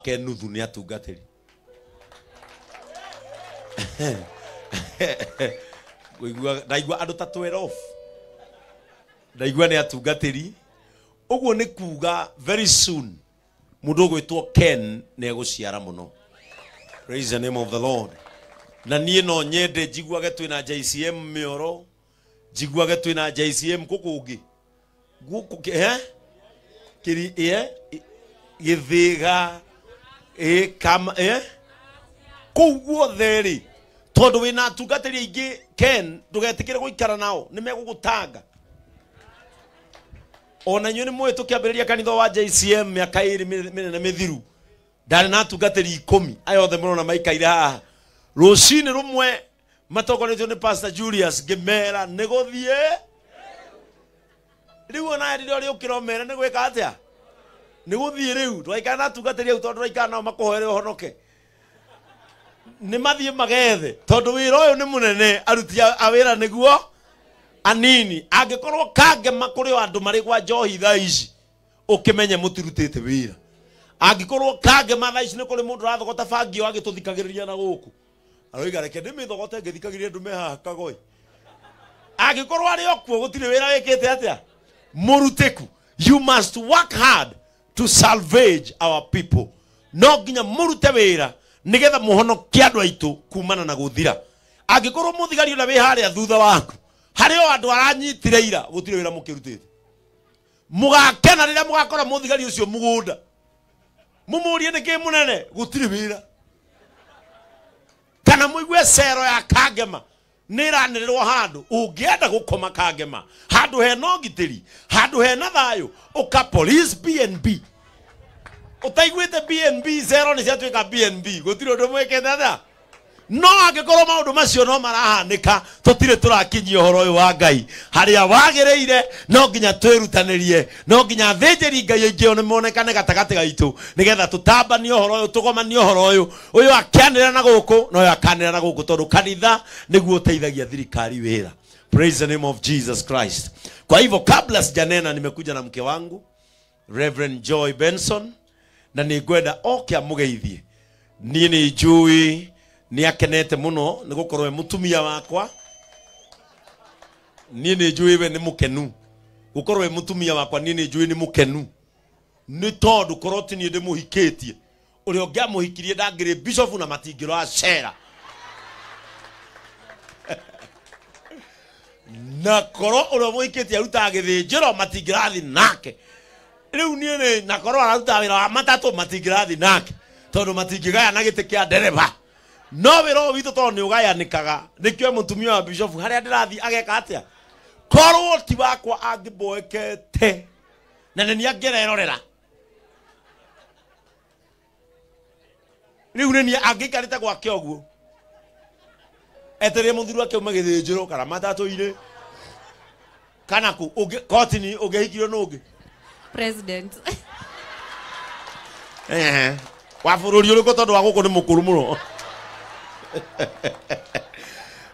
Ake nuthu nĩ atungatĩri. Ndaigua andũ ta 12. Ndaigua nĩ atungatĩri. Ũguo nĩ kuga very soon mũndũ ũgwĩtwo Ken nĩ egũciara mũno. Praise the name of the Lord. Na niĩ no nyende njiguage twĩna JCM mĩoro, njiguage twĩna JCM kũ kũngĩ. Gũkũ kĩri gĩthĩga kama kũu guothe rĩ, tondũ wĩna atungatĩri aingĩ Ken, ndũgetĩkĩre gũikara nao, nĩ megũgũtanga. Ona inyuĩ nĩ mũĩ tũkĩambĩrĩria kanitha wa JCM mĩaka ĩrĩ mĩnene mĩthiru, ndarĩ na atungatĩri 10, aya othe mũrona maikaire haha. Rũcinĩ rũmwe matongoretio nĩ Pastor Julius ngĩmera nĩ gũthiĩ. Rĩu ona rĩrĩa ũrĩũkĩra ũmere nĩ gwĩka atĩa? Nĩ gũthiĩ rĩu. Ndũgaikare na atungatĩri au tondũ ndũraikara nao makũhoere ũhonoke. Nĩ mathiĩ magethe tondũ wĩra ũyũ nĩ mũnene, aruti a wĩra nĩguo anini. Angĩkorwo Kangema kũrĩ o andũ marĩ gwa njohi thaa ici, ũkĩmenye mũtirutĩte wĩra. Angĩkorwo Kangema thaa ici nĩ kũrĩ mũndũ ũrathogota bangi ĩyo agĩtũthikagĩrĩria na gũkũ, aroiga reke ndĩmĩthogote ngĩthikagĩrĩria ndũme haha Kagoi. Angĩkorwo arĩ o kuo gũtirĩ wĩra wĩkĩte atĩa? Mũrutĩku. You must work hard to salvage our people. No nginya mũrute wĩra nĩgetha mũhonokie andũ aitũ kumana na gũthira. Angĩkorwo mũthigari ũrĩa wĩ harĩa thutha waku harĩ o andũ aranyitire ira, gũtirĩ wĩra mũkĩrutĩte. Mũgakena rĩrĩa mũgakora mũthigari ũcio mũgũnda, mũmũrie nĩkĩ mũnene, gũtirĩ wĩra. Kana mũigue cero ya Kangema nĩ ĩranĩrĩrwo handũ, ũngĩenda gũkoma Kangema handũ hena ũgitĩri, handũ hena thayũ, ũka police BNB. Ũtaiguĩte BNB, cero nĩ ciatuĩka BNB, gũtirĩ ũndũ mwĩkĩte atĩa. No angĩkorwo maũndũ macio no marahanĩka, tũtirĩ tũrakinyia ũhoro ũyũ wa Ngai harĩa wagĩrĩire. No nginya twĩrutanĩrie, no nginya athĩnjĩri Ngai aingĩ o nĩmonekane gatagatĩ gaitũ, nĩgetha tũtambanie ũhoro ũyũ, tũgomanie ũhoro ũyũ. Ũyũ akĩanĩrĩra na gũkũ na ũyũ akanĩrĩra na gũkũ, tondũ kanitha nĩguo ũteithagia thirikari wĩra. Praise the name of Jesus Christ. Kwa hivyo kabla sijanena, nimekuja na mke wangu Reverend Joy Benson, na nĩngwenda oke amũgeithie. Niĩ nĩ njũĩ nĩ akenete mũno nĩ gũkorwo e mũtumia wakwa. Niĩ nĩ njũĩ we nĩ mũkenu gũkorwo e mũtumia wakwa. Niĩ nĩ njũĩ nĩ mũkenu nĩ tondũ korwo ti niĩ ndĩmũhikĩtie, ũrĩa ũngĩamũhikirie ndangĩrĩ bishop na matingĩrora cera. Na korwo ũrĩa ũmũhikĩtie arutaga gĩthĩnjĩro matingĩrathiĩ nake. Rĩu niĩ nĩ na korwo ararutaga wĩra wa matatũ matingĩrathiĩ nake, tondũ matingĩgayana gĩtĩ kĩa ndereba. No wĩra ũyũ witũ tondũ nĩ ũgayanĩkaga, nĩkĩo mũtumia wa bishop harĩa ndĩrathiĩ ageka atĩa? Korwo ti wakwa angĩmboekete na nĩ niĩ angĩrerorera. Rĩu nĩ niĩ angĩikarĩte gwake ũguo, etereire mũthuri wake aume gĩthĩnjĩro kana matatũ-inĩ kana kũ, ũngĩ kotini ũngĩhikirio nũ ũngĩ? President. Wa bũrũri ũrĩkũ tondũ wa gũkũ nĩ mũkũrũ mũno.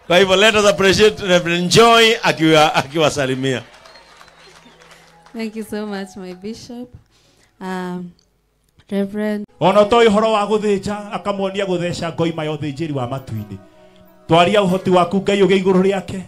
Kwa hivyo let us appreciate Reverend Joy akiwasalimia. Thank you so much, my bishop. Reverend. Ona toi horo wa guthinja akamuonia gutheca ngoima ya uthinjiri wa matu-inĩ. Twaria uhoti waku Ngai uge iguru riake.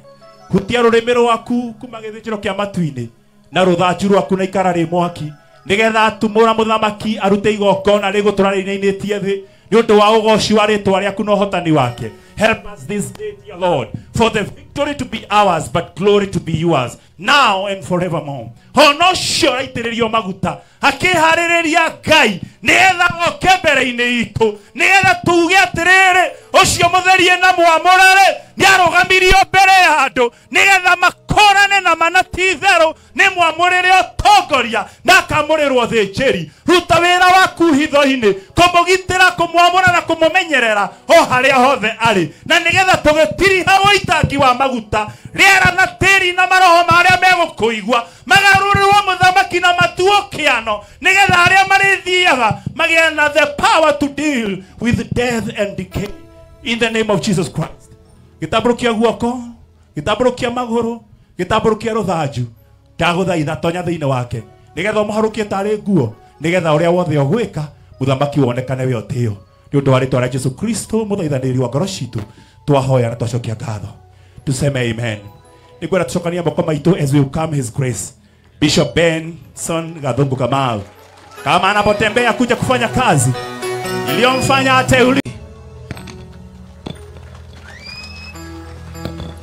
Hutia rurimi rwaku kuma githinjiro kia matu-inĩ na ruthanju rwaku na ikara ri mwaki, nigetha atumũra mũthamaki arute igongona rĩgũtũra rĩinainĩtie thĩ nĩ ũndũ wa ũgoci wa rĩtwa rĩaku na ũhotani wake. Help us this day, dear Lord, for the victory to be ours, but glory to be yours, now and forevermore. Hono ũcio ũraitĩrĩrio maguta akĩharĩrĩria Ngai nĩgetha oke mbere-inĩ itũ, nĩgetha tuge atĩrĩrĩ, ũcio mũtherie na mwamũre-rĩ nĩarũgamirio mbere ya andũ, nĩgetha makorane na mana ti itherũ nĩ mwamũrĩre ũtongoria na akamũrĩrwo thĩnjĩri. Ruta wĩra waku hitho-inĩ kũmũgitĩra, kũmwamũra na kũmũmenyerera o harĩa hothe arĩ, na nĩgetha tũgĩtiriha ũitangi wa maguta rĩera na tĩri na maroho marĩa megũkũigua magarũrĩrwo mũthamaki na matuo kĩano, nĩgetha arĩa marĩthiaga magĩe na the power to deal with death and decay in the name of Jesus Christ. Gĩtambũrũkia guoko, gĩtambũrũkia magũrũ, gĩtambũrũkia rũthanju, ndagũthaitha tonya thĩinĩ wake nĩgetha ũmũharũkie tarĩ nguo, nĩgetha ũrĩa wothe ũgwĩka Muthamaki wonekane we otĩo. Nĩ ũndũ wa rĩtwa rĩa Jesu Kristo mũthaithanĩri wa ngoro citũ twahoya na twacokia ngatho. Tuseme amen. Nĩngwenda tũcokanie moko maitũ as we come his grace. Bishop Benson Gathungu Kamau, kama anapotembea kuja kufanya kazi iliyomfanya ateuli.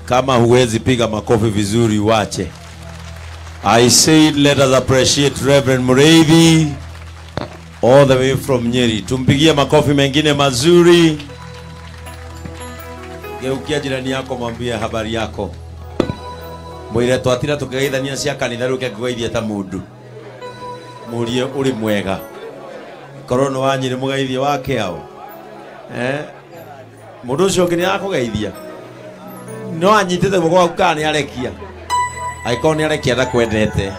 Kama huwezi piga makofi vizuri uache. I said let us appreciate Reverend Mureithi all the way from Nyeri. Tumpigie makofi mengine mazuri. Geukia jirani yako mwambie habari yako. Mwire twatira tukigeithania cia kanitha riu kekugeithia ta mundu. Murie uri mwega. Korwo no wa Nyeri mugeithie wake ao. Mundu ucio ungi ni akugeithia. No anyitite guoko gwaku kana ni arekia. Angĩkorwo nĩ arekia ndakwendete.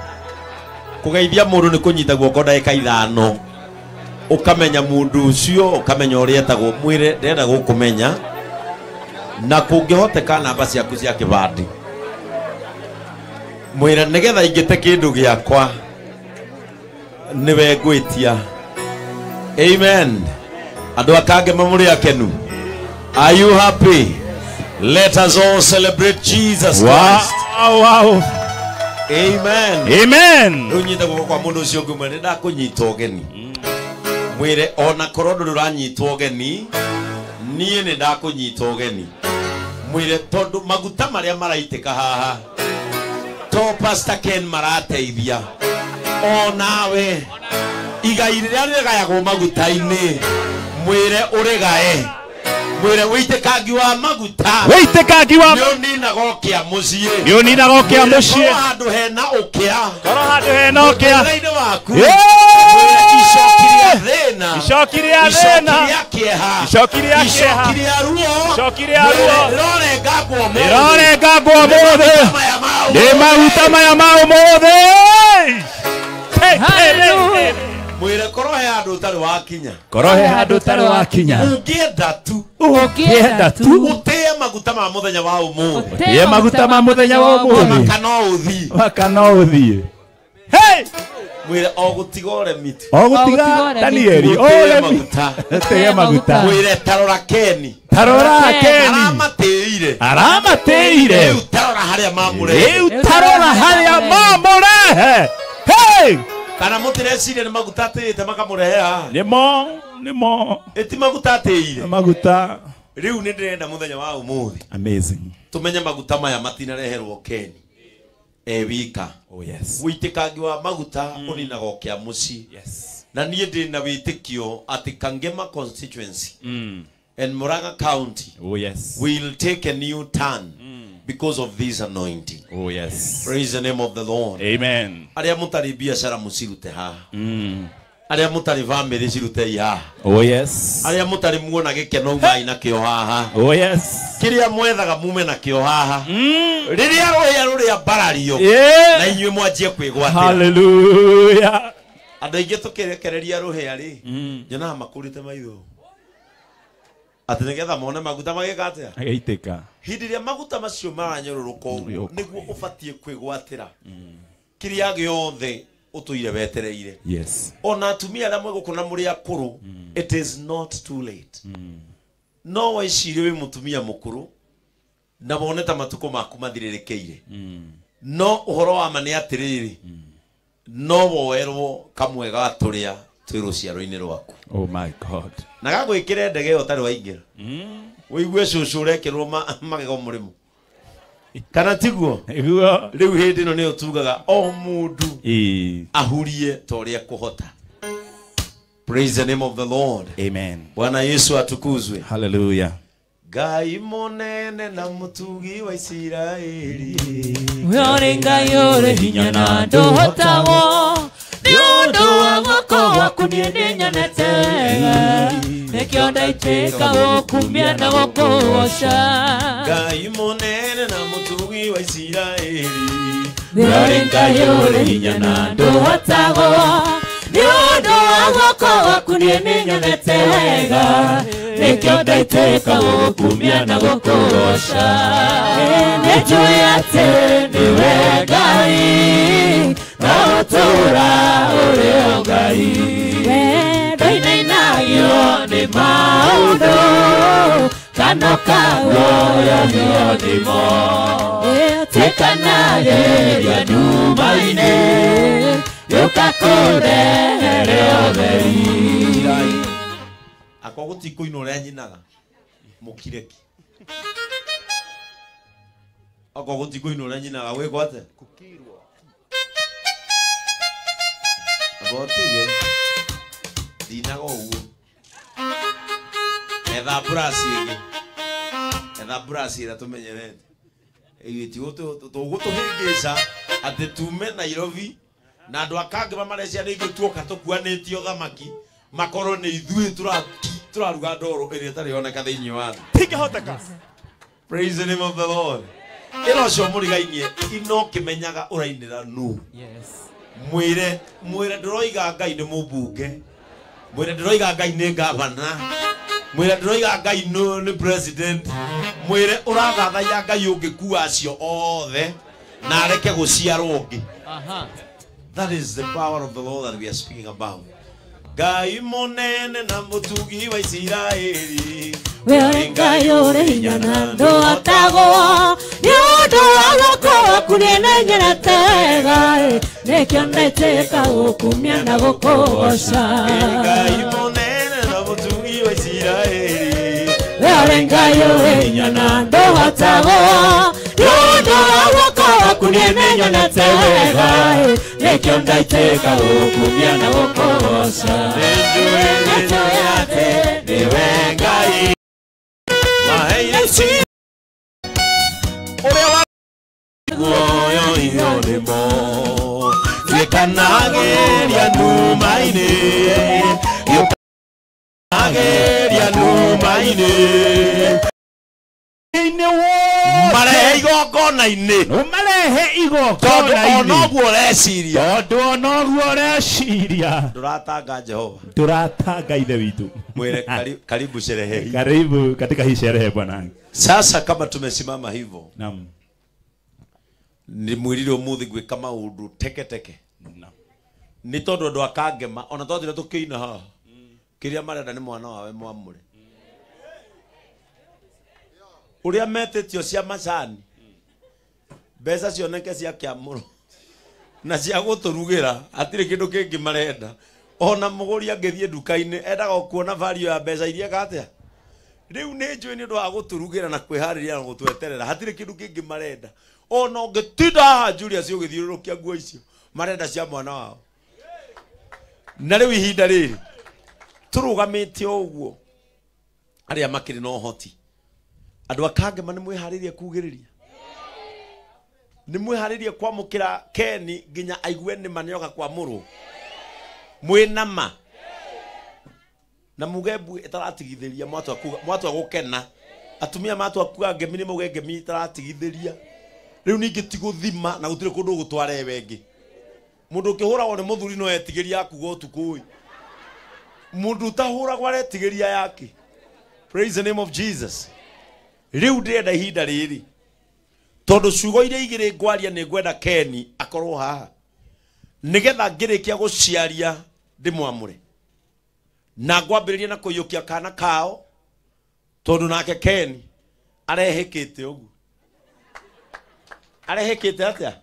Kũgeithia mũndũ nĩ kũnyita guoko ndagĩka 5. Ũkamenya mũndũ ũcio, ũkamenya ũrĩa etagwo, mwĩre ndĩrenda gũkũmenya. Na kũngĩhoteka namba ciaku cia kĩbandĩ. Mwĩre nĩgetha ingĩte kĩndũ gĩakwa nĩwe ngwĩtia. Amen. Andũ akange mamũrĩ akenu. Are you happy? Let us all celebrate Jesus Christ. Wow, wow. Amen. Amen. Rĩu nyita guoko kwa mũndũ ũcio ũngĩ mwĩre nĩndakũnyita ũgeni. Mwĩre ona korwo ndũrĩ ũranyita ũgeni, niĩ nĩndakũnyita ũgeni. Mwĩre tondũ maguta marĩa maraitĩka haha to Pastor Ken marateithia. Onawe igai rĩrĩa rĩgayagwo maguta-inĩ, mwĩre ũrĩgae. Mwĩre wĩitĩkangi wa maguta. Wĩitĩkangi wa nĩũninaga ũkĩa mũciĩ. Nĩũninaga ũkĩa mũciĩ. Korwo handũ hena ũkĩa. Korwo handũ hena ũkĩa. Mũtũrĩre-inĩ waku. Mwĩre icoki rĩa thĩna. Icoki rĩa thĩna. Icoki rĩa kĩeha. Icoki rĩa kĩeha. Icoki rĩa ruo. Icoki rĩa ruo. Rĩrorengangwo ũmũthĩ. Rĩrorengangwo ũmũthĩ. Nĩ maguta maya ma ũmũthĩ. Hallelujah. Mwĩre korwo he handũ ũtarĩ wakinya. Korwo he handũ ũtarĩ wakinya. Ũngĩenda tu. Ũngĩenda tu. Ũtĩe maguta ma mũthenya wa ũmũthĩ. Ũtĩe maguta ma mũthenya wa ũmũthĩ. Maka no ũthiĩ. Maka no ũthiĩ. Hey! Mwĩre o gũtiga ũremi tu. O gũtiga Danieli. Ũtĩe maguta. Ũtĩe maguta. Mwĩre tarora Keni. Tarora Keni. Aramatĩire. Aramatĩire. Rĩu tarora harĩa mamũrehe. Rĩu tarora harĩa mamũrehe. Hey! Kana mũtireciria nĩ maguta atĩĩte makamũrehe haha. Nĩmo, nĩmo. Ĩti maguta atĩire. Maguta. Rĩu nĩ ndĩrenda mũthenya wa ũmũthĩ. Amazing. Tumenye maguta maya matinareherwo Keni. E wika. Oh yes. Wĩitĩkangi wa maguta ũninaga ũkĩa mũciĩ. Yes. Na niĩ ndĩ na wĩtĩkio atĩ Kangema constituency and Murang'a County oh yes, will take a new turn because of this anointing. Oh yes. Praise the name of the Lord. Amen. Arĩa mũtarĩ biacara mũcirute haha. Arĩa mũtarĩ family cirutei haha. Oh yes. Arĩa mũtarĩ muona gĩkeno umai nakĩo haha. Oh yes. Kĩrĩa mwethaga mume nakĩo haha. Rĩrĩa rũhĩa rũrĩa mbarario na inyuĩ mwanjie kwĩgwatĩra. Hallelujah. Andũ aingĩ tũkĩrekereria rũhĩa rĩ, nyonaga makũrĩte maitho. Atĩ nĩgetha mone maguta magĩka atĩa? Agĩitĩka. Hĩndĩ ĩrĩa maguta macio maranyũrũrũka ũguo nĩguo ũbatiĩ kwĩgwatĩra kĩrĩa gĩothe ũtũire wetereire. Yes. Ona atumia arĩa mwĩ gũkũ na mũrĩ akũrũ, it is not too late. No wecirie wĩ mũtumia mũkũrũ na wone ta matukũ maku mathirĩrĩkĩire. No ũhoro wa ma nĩ atĩrĩrĩ, no woerwo kamwe ga tũrĩa twĩ rũciaro-inĩ rwaku. Oh my God. Na gagwĩkĩre ndege ĩyo ũtarĩ waingĩra. Ũigue cũcũ ũrekĩrwo magego mũrĩmo. Kana tiguo? Nĩguo. Rĩu hĩndĩ ĩno nĩyo tugaga o mũndũ ahurie ta ũrĩa ekũhota. Praise the name of the Lord. Amen. Bwana Yesu atukuzwe. Hallelujah. Ngai mũnene na mũtugi wa Isiraeli. Ũyũ Ngai ũrĩ hinya na ndũhotagwo. Nĩ ũndũ wa guoko gwaku niĩ nĩnyonete. Nĩkĩo ndaitĩka gũkumia na gũkũgoca. Ngai mũnene na mũtugi wa Isiraeli. Ũyũ Ngai ũrĩ hinya na ndũhotagwo. Nĩ ũndũ wa guoko gwaku niĩ nĩnyonete wega. Nĩkĩo ndaitĩka gũkumia na gũkũgoca. Nĩnjũĩ atĩ nĩwe Ngai. Na gũtũũra ũrĩ o Ngai. Ndoinainagio nĩ maũndũ kana ũkaguoyohio nĩmo. Tuĩkanagĩria nduma-inĩ gĩũka kũrehere ũtheri. Akwa gũtikũina ũrĩa nyinaga mũkire ki. Akwa gũtikũina ũrĩa nyinaga gwĩkwo atĩa? Amba ũtige ndinaga ũguo. Etha brush ĩngĩ. Etha brush ĩrĩa tũmenyerete. Tũgũtũhĩngĩca atĩ tume Nairobi na andũ a Kangema marecia nĩ ithuĩ tuoka tũkuanĩtio thamaki makorwo nĩ ithuĩ tũraruga ndoro ĩrĩa ĩtarĩ yoneka thĩinĩ wa thĩ. Tingĩhoteka. Praise the name of the Lord. Ĩra ũcio mũrigainie ino kĩmenyaga ũrainĩra nũ. Yes. Mwĩre mwĩre ndĩroiga Ngai nĩ mũmbunge. Mwĩre ndĩroiga Ngai nĩ gavana. Mwĩre ndĩroiga Ngai nĩ president. Mwĩre ũrathathaiya Ngai ũngĩkua acio othe na areke gũciarwo ũngĩ. Aha. That is the power of the Lord that we are speaking about. Ngai mũnene na mũtugi wa Isiraeli. We ũrĩ Ngai ũrĩ hinya na ndũhotagwo nĩ ũndũ wa guoko gwaku niĩ nĩnyendete Ngai, nĩkĩo ndaitĩka gũkumia na gũkũgooca. Ngai mũnene na mũtugi wa Isiraeli. We ũrĩ Ngai ũrĩ hinya na ndũhotagwo nĩ ũndũ wa guoko gwaku niĩ nĩnyendete Ngai, nĩkĩo ndaitĩka gũkumia na gũkũgooca. Nĩnjũĩ atĩ nĩwe Ngai. Waheire ũrĩa wa guoyohio nĩmo. Tuĩkanagĩria nduma-inĩ gĩũkanagĩria nduma-inĩ marehe igongona-inĩ. Ũmarehe Tondũ igongona-inĩ. onoguo ũreciria. Tondũ onoguo ũreciria. Ndũratanga Jehova. Ndũratanga Ithe witũ. Mwĩre karibu sherehe hii. Karibu katika hii sherehe bwana. Sasa kama tumesimama hivyo. Naam. Nĩ mwĩrire ũmũthĩ gwĩka maũndũ teke teke. Naam. Nĩ tondũ andũ a Kangema ona twathire tũkĩina haha kĩrĩa marenda nĩ mwana wawe mwamũre. Ũrĩa metĩtio cia macani mbeca cioneke cia kĩamũro na cia gũtũrugĩra hatirĩ kĩndũ kĩngĩ marenda. Ona mũgũri angĩthiĩ nduka-inĩ endaga kuona value ya mbeca iria eka atĩa. Rĩu nĩ njũĩ nĩ ũndũ wa gũtũrugĩra na kwĩharĩria na gũtweterera hatirĩ kĩndũ kĩngĩ marenda. Ona ũngĩtinda haha Julius ũgĩthiũrũrũkia nguo icio marenda cia mwana wao. Na rĩu ihinda rĩrĩ tũrũgamĩte o ũguo arĩa makĩrĩ na ũhoti andũ a Kangema nĩ mwĩharĩrie kugĩrĩria. Nĩ mwĩharĩrie kwamũkĩra Keni nginya aigue nĩ ma nĩoka kwamũrwo. Mwĩna ma na muge mbu ĩtaratigithĩria mwatua gũkena. Atumia matua kuga ngemi nĩ mauge ngemi ĩtaratigithĩria. Rĩu ningĩ ti gũthima na gũtirĩ kũndũ ũgũtwara ewe ĩngĩ. Mũndũ ũkĩhũragwo nĩ mũthuri no etigĩria akuga ũtukũ ĩ. Mũndũ ũtahũragwo aretigĩria yake. Praise the name of Jesus. Rĩu ndĩrenda ihinda rĩrĩ tondũ ciugo iria igĩrĩ ngwaria nĩ ngwenda Keni akorwo haha nĩgetha ngĩrĩkia gũciaria ndĩmwamũre na ngwambĩrĩrie na kũiyũkia kana kao tondũ nake Keni arehĩkĩte ũguo. Arehĩkĩte atĩa?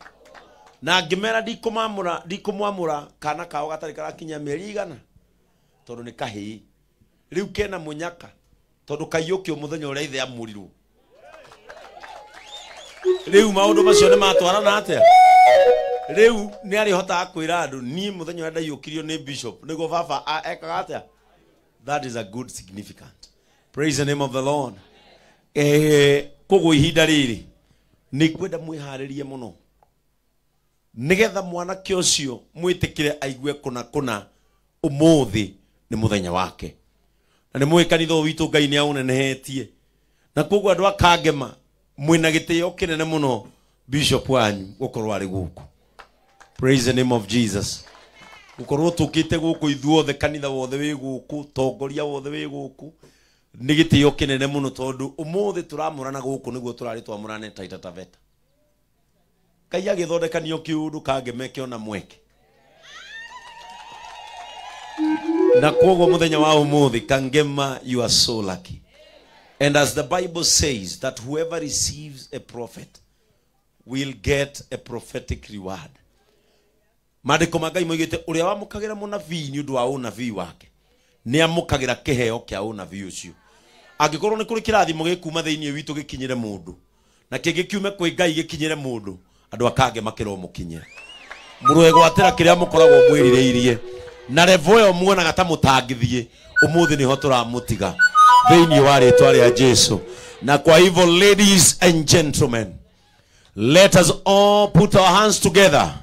Na ngĩmera ndikũmwamũra kana kao gatarĩ karakinyia mĩeri igana tondũ nĩ kahĩĩ. Rĩu kena mũnyaka tondũ kaiyũkio mũthenya ũrĩa ithe amũrirwo. Rĩu maũndũ macio nĩ matwarana atĩa? Rĩu nĩ arĩhotaga kwĩra andũ niĩ mũthenya ũrĩa ndaiyũkirio nĩ bishop nĩguo baba ekaga atĩa? That is a good significant. Praise the name of the Lord. Koguo ihinda rĩrĩ nĩ ngwenda mwĩharĩrie mũno nĩgetha mwanake ũcio mwĩtĩkĩre aigue kũna kũna ũmũthĩ nĩ mũthenya wake. Na nĩ mũĩ kanitha ũyũ witũ Ngai nĩ aũnenehetie. Na koguo andũ a Kangema mwĩna gĩtĩo kĩnene mũno bishop wanyu gũkorwo arĩ gũkũ. Praise the name of Jesus. Gũkorwo tũkĩte gũkũ ithuothe kanitha wothe wĩ gũkũ tongoria wothe wĩ gũkũ nĩ gĩtĩo kĩnene mũno tondũ ũmũthĩ tũramũrana gũkũ nĩguo tũrarĩ twamũrane Taita Taveta. Ngai agĩthondekanio kĩũndũ kangĩmeke ona mweke. Na kwoguo mũthenya wa ũmũthĩ, Kangema, you are so lucky. And as the Bible says, that whoever receives a prophet will get a prophetic reward. Maandĩko ma Ngai moigĩte ũrĩa wamũkagĩra mũnabii nĩ ũndũ wa ũnabii wake nĩ amũkagĩra kĩheo kĩa ũnabii ũcio. Angĩkorwo nĩ kũrĩ kĩrathimo gĩkuma thĩinĩ witũ gĩkinyĩre mũndũ na kĩngĩ kiume kwĩ Ngai gĩkinyĩre mũndũ, andũ akange makĩrwo mũkinyĩre. Mũrwegwatĩra kĩrĩa mũkoragwo mwĩrirĩirie na revo ĩyo muonaga ta mũtangĩthiĩ, ũmũthĩ nĩho tũramũtiga thĩinĩ wa rĩtwa rĩa Jesu. Na kwa hivyo, ladies and gentlemen, let us all put our hands together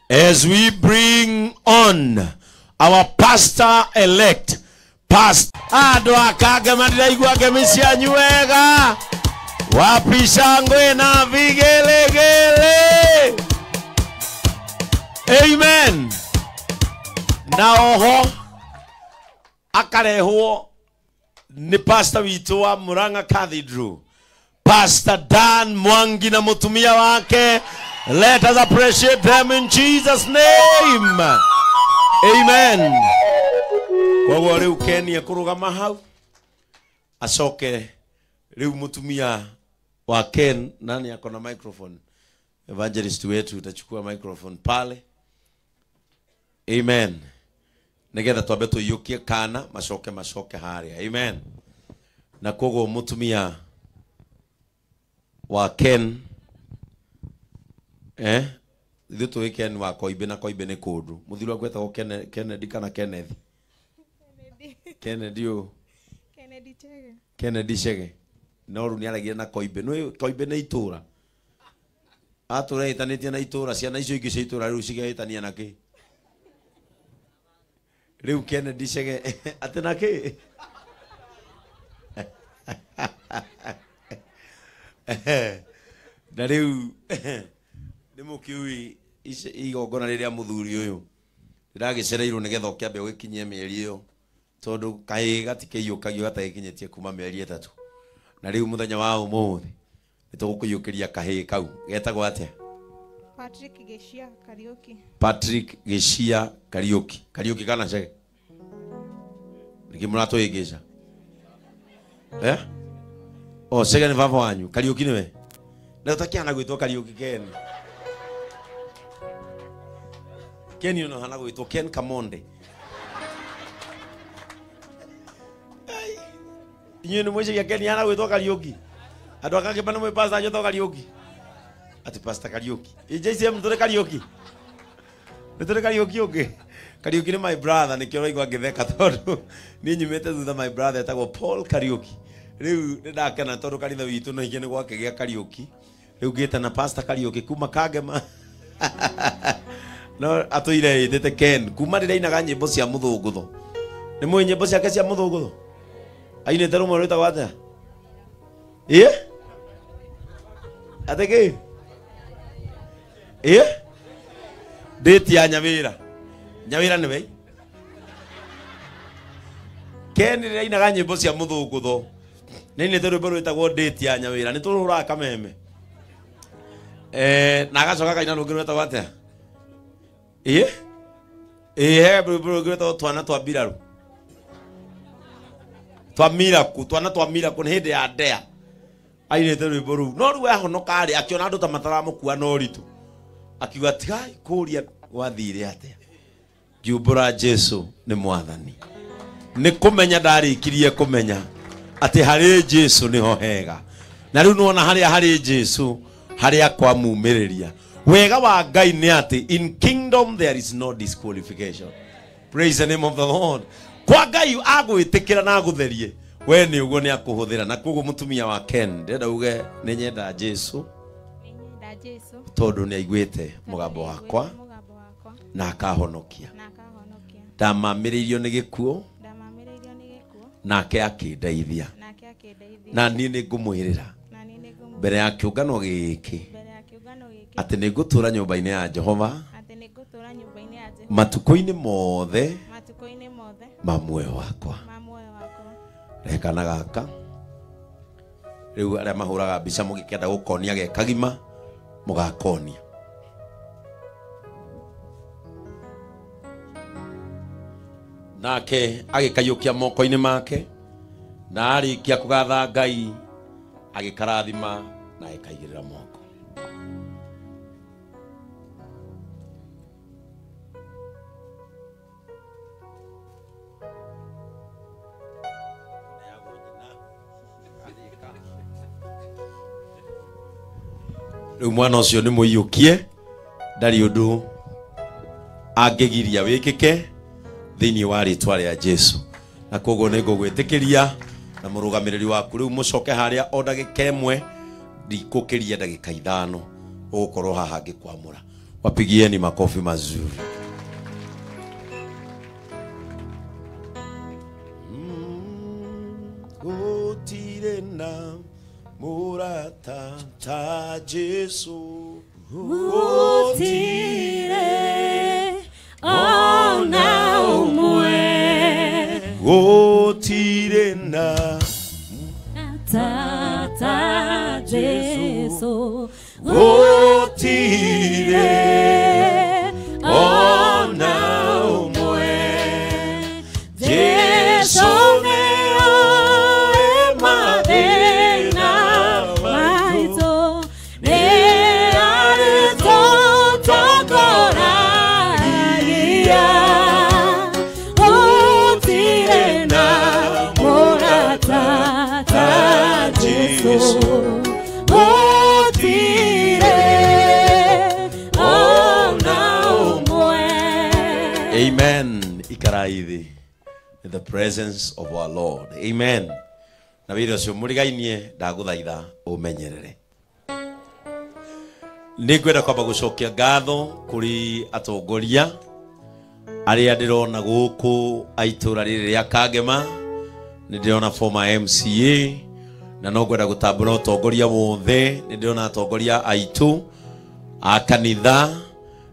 as we bring on our pastor elect, Pastor andũ akange mandiraigua ngemi cianyu wega, wapi shangwe na vigelegele. Amen. Na oho akarehwo ni pastor witũ wa Murang'a Cathedral, Pastor Dan Mwangi na mutumia wake. Let us appreciate them in Jesus' name. Amen. Koguo riu Ken ekũrũgama hau, acoke riu mutumia wa Ken, nani ako na microphone? Evangelist wetu utachukua microphone pale. Amen. Nigetha twambe tũiyũkie kana macoke macoke haria. Amen. Na koguo mutumia wa Ken, ithuĩ tũĩ Ken wa Koimbĩ na Koimbĩ nĩ kũndũ. Mũthuri waku etagwo Kennedy kana Kenneth? Kennedy ũ? Kennedy Chege. Kennedy Chege. No rĩu nĩaregire na Koimbĩ. Nĩũĩ Koimbĩ nĩ itũra. Atũra ĩtanĩtie na itũra, ciana icio ingĩ cia itũra rĩu cigehĩtania na kĩ? Rĩu Kennedy Chege atĩ na kĩ? Na rĩu nĩ mũkĩũĩ igongona rĩrĩa mũthuri ũyũ rĩragĩcereirwo nĩgetha ũkĩambe ũgĩkinyie mĩeri ĩyo, tondũ kahĩĩ gatikĩiyũkagio gatagĩkinyĩtie kuma mĩeri 3. Na rĩu mũthenya wa ũmũthĩ nĩ tũgũkũiyũkĩria kahĩĩ kau. Getagwo atĩa? Patrick Gĩcia Kariũki. Patrick Gĩcia Kariũki. Kariũki kana Chege? Nĩkĩ mũratũhĩngĩca? O Chege nĩ baba wanyu, Kariũki nĩwe? Na ũtakĩhana gwĩtwo Kariũki Ken. Ken ũyũ no hana gwĩtwo Ken Kamonde. Inyuĩ nĩ mwĩciria Ken hana gwĩtwo Kariũki? Andũ akangĩ nĩ mwĩ pastor anjĩtwo Kariũki? Ati Pastor Kariũki. JCM tũrĩ Kariũki? Nĩ tũrĩ Kariũki ũngĩ? Kariũki nĩ my brother, nĩkĩo ũraigua ngĩtheka tondũ niĩ nyumĩte thutha my brother etagwo Paul Kariũki. Rĩu nĩ ndakena tondũ kanitha witũ no ingĩ nĩ gwakĩgĩa Kariũki. Rĩu ngĩte na Pastor Kariũki kuma Kangema. No atũire ĩtĩte Ken kuma rĩrĩa ainaga nyĩmbo cia mũthũngũtho. Nĩ mũĩ nyĩmbo ciake cia mũthũngũtho? Ainĩte rũmwe rwĩtagwo atĩa? Ĩ? Atĩ kĩ? Ĩ? Date ya Nyawĩra. Nyawĩra nĩwe? Ken rĩrĩa ainaga nyĩmbo cia mũthũngũtho nĩ ainĩte rwĩmbo rwĩtagwo Date ya Nyawĩra. Nĩ tũrũhũraga kameme. Na agacoka akaina rũngĩ rwĩtagwo atĩa? Ĩ? Ĩ, he rwĩmbo rũngĩ rwĩtagwo Twana twa Mbirarũ. Twa Miracle, twana twa Miracle nĩ hĩndĩ ya ndea. Ainĩte rwĩmbo rũu. No rĩu ahonoka rĩ, akĩona andũ ta mataramũkua na ũritũ. Akiuga tigai kũria gwathire atĩa. Ngiumbũra Jesu nĩ mwathani. Nĩ kũmenya ndarĩkirie kũmenya atĩ harĩ Jesu nĩho hega. Na rĩu nĩwona harĩa harĩ Jesu harĩa kwamumĩrĩria. Wega wa Ngai nĩ atĩ in kingdom there is no disqualification. Praise the name of the Lord. Kwa Ngai agwĩtĩkĩra na agũtherie, we nĩ ũguo nĩ akũhũthĩra. Na koguo mũtumia wa Ken ndĩrenda uge nĩ nyenda Jesu tondũ nĩ aiguĩte mũgambo wakwa na akahonokia. Ndamamĩrĩirio nĩ gĩkuũ nake akĩndeithia. Na niĩ nĩ ngũmwĩrĩra mbere ya kĩũngano gĩkĩ atĩ nĩ ngũtũũra nyũmba-inĩ ya Jehova matukũ-inĩ mothe ma muoyo wakwa. Rekana gaka rĩu arĩa mahũraga mbica mũgĩkenda gũkonia ge kagima mũgakonia. Nake agĩkaiyũkia moko-inĩ make na arĩkia kũgatha Ngai agĩkarathima na agĩkaigĩrĩra moko. Rĩu mwana ũcio nĩ mũiyũkie, ndarĩ ũndũ angĩgiria wĩkĩke thĩinĩ wa rĩtwa rĩa Jesu. Na koguo nĩ ngũgwĩtĩkĩria na mũrũgamĩrĩri waku rĩu mũcoke harĩa o ndagĩka ĩmwe, ndikũkĩria ndagĩka 5 ũgũkorwo haha ngĩkwamũra. Wapigieni makofi mazuri. Gũtirĩ na mũrata ta Jesu, gũtirĩ ona ũmwe, gũtirĩ na ta Jesu, gũtirĩ ona ũmwe. Jesu nĩoĩ mathĩna maitũ, nĩarĩtũtongoragia. Gũtirĩ na mũrata ta Jesu, gũtirĩ ona ũmwe. Amen. Ikaraithi in the presence of our Lord. Amen. Na wĩra ũcio mũrigainie ndagũthaitha ũmenyerere. Nĩngwenda kwamba gũcokia ngatho kũrĩ atongoria arĩa ndĩrona gũkũ a itũũra rĩrĩ rĩa Kangema. Nĩ ndĩrona former MCA na no ngwenda gũtambũra ũtongoria wothe. Nĩ ndĩrona atongoria aitũ a kanitha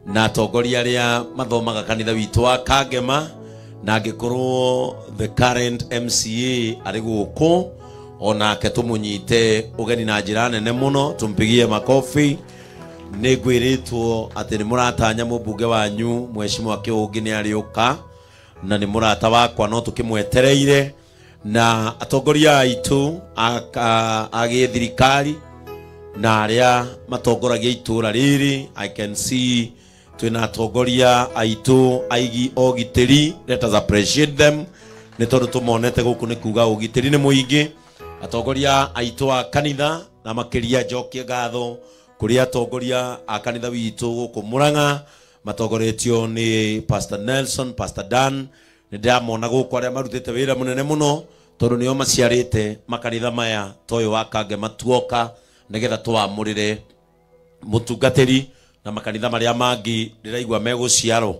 na atongoria arĩa mathomaga kanitha witũ wa Kangema, na angĩkorwo the current MCA arĩ gũkũ onake tũmũnyite ũgeni na njĩra nene mũno, tumpigie makofi. Nĩ ngwĩrĩtwo atĩ nĩ mũratanya mũmbunge wanyu Mheshimiwa Kĩũngĩ nĩ arĩũka na nĩ mũrata wakwa no tũkĩmwetereire, na atongoria aitũ a gĩthirikari na arĩa matongoragia itũũra rĩrĩ. I can see twĩna atongoria aitũ aigi ũgitĩri, let us appreciate them, nĩ tondũ tũmonete gũkũ nĩ kuga ũgitĩri nĩ mũingĩ. Atongoria aitũ a kanitha na makĩria njokie ngatho kũrĩ atongoria a kanitha witũ gũkũ Murang'a matongoretio nĩ Pastor Nelson, Pastor Dan. Nĩ ndĩramona gũkũ arĩa marutĩte wĩra mũnene mũno tondũ nĩo maciarĩte makanitha maya ta ũyũ wa Kangema tuoka nĩgetha tũwamũrĩre mũtungatĩri na makanitha marĩa mangĩ ndĩraigua megũciarwo.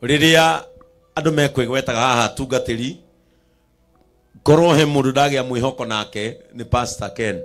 Rĩrĩa andũ mekwĩgwetaga haha atungatĩri, korwo he mũndũ ndagĩa mwĩhoko nake nĩ Pastor Ken.